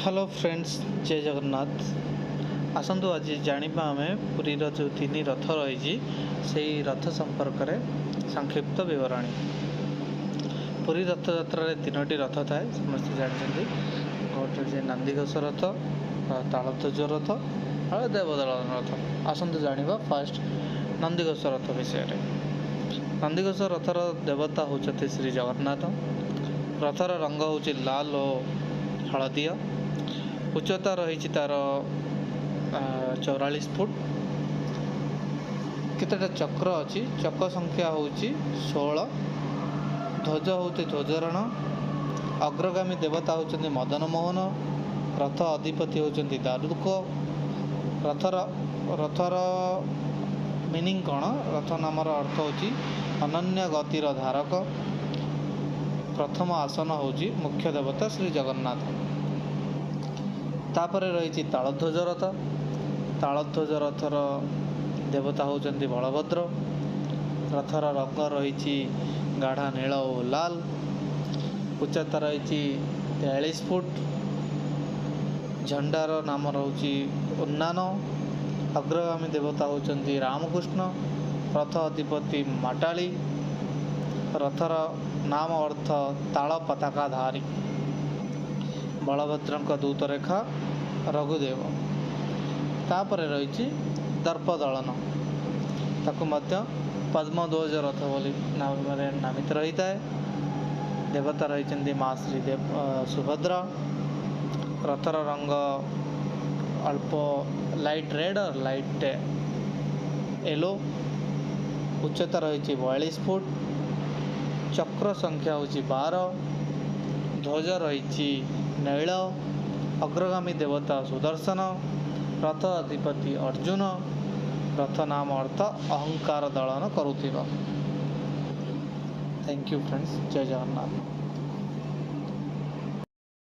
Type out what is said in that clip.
Hello friends, ଜୟ ଜଗନ୍ନାଥ। ଆସନ୍ତୁ ଆଜି ଜାଣିବା ଆମେ ପୁରୀର ଯେଉଁ ତିନି ରଥ ରହିଛି, ସେଇ ରଥ ସମ୍ପର୍କରେ ସଂକ୍ଷିପ୍ତ ବିବରଣୀ। ପୁରୀ ରଥଯାତ୍ରାରେ ତିନୋଟି ରଥ ଥାଏ, ସମସ୍ତେ ଜାଣିଛନ୍ତି। ଗୋଟେ ହେଉଛି ନନ୍ଦିଘୋଷ ରଥ, ତାଳଧ୍ୱଜ ରଥ ଆଉ ଦେବଦଳନ ରଥ। ଆସନ୍ତୁ ଜାଣିବା ଫାଷ୍ଟ ନନ୍ଦିଘୋଷ ରଥ ବିଷୟରେ। ନନ୍ଦିଘୋଷ ରଥର ଦେବତା ହେଉଛନ୍ତି ଶ୍ରୀ ଜଗନ୍ନାଥ। ରଥର ରଙ୍ଗ ହେଉଛି ଲାଲ ଓ ହଳଦିଆ। ଉଚ୍ଚତା ରହିଛି ତାର 44 ଫୁଟ। କେତେଟା ଚକ୍ର ଅଛି? ଚକ ସଂଖ୍ୟା ହେଉଛି 16। ଧ୍ୱଜ ହେଉଛି ଧ୍ୱଜରଣ। ଅଗ୍ରଗାମୀ ଦେବତା ହେଉଛନ୍ତି ମଦନ ମୋହନ। ରଥ ଅଧିପତି ହେଉଛନ୍ତି ଦାରୁକ। ରଥର ମିନିଂ କ'ଣ? ରଥ ନାମର ଅର୍ଥ ହେଉଛି ଅନନ୍ୟ ଗତିର ଧାରକ। ପ୍ରଥମ ଆସନ ହେଉଛି ମୁଖ୍ୟ ଦେବତା ଶ୍ରୀ ଜଗନ୍ନାଥ। ତାପରେ ରହିଛି ତାଳଧ୍ୱଜ ରଥ। ତାଳଧ୍ୱଜ ରଥର ଦେବତା ହେଉଛନ୍ତି ବଳଭଦ୍ର। ରଥର ରଙ୍ଗ ରହିଛି ଗାଢ଼ା ନୀଳ ଓ ଲାଲ। ଉଚ୍ଚତା ରହିଛି 43 ଫୁଟ। ଝଣ୍ଡାର ନାମ ରହୁଛି ଉନ୍ନାନ। ଅଗ୍ରଗାମୀ ଦେବତା ହେଉଛନ୍ତି ରାମକୃଷ୍ଣ। ରଥ ଅଧିପତି ମାଟାଳି। ରଥର ନାମ ଅର୍ଥ ତାଳ ପତାକାଧାରୀ। ବଳଭଦ୍ରଙ୍କ ଦୂତରେଖା ରଘୁଦେବ। ତାପରେ ରହିଛି ଦର୍ପଦଳନ। ତାକୁ ମଧ୍ୟ ପଦ୍ମଧ୍ୱଜ ରଥ ବୋଲି ନାମରେ ନାମିତ ରହିଥାଏ। ଦେବତା ରହିଛନ୍ତି ମା ଶ୍ରୀ ଦେବ ସୁଭଦ୍ରା। ରଥର ରଙ୍ଗ ଅଳ୍ପ ଲାଇଟ୍ ରେଡ଼୍ ଆଉ ଲାଇଟ୍ ୟେଲୋ। ଉଚ୍ଚତା ରହିଛି 42 ଫୁଟ। ଚକ୍ର ସଂଖ୍ୟା ହେଉଛି 12। ଧ୍ୱଜ ରହିଛି ନୀଳ। ଅଗ୍ରଗାମୀ ଦେବତା ସୁଦର୍ଶନ। ରଥ ଅଧିପତି ଅର୍ଜୁନ। ରଥ ନାମ ଅର୍ଥ ଅହଙ୍କାର ଦଳନ କରୁଥିବା। Thank you friends, Jay Jagannath.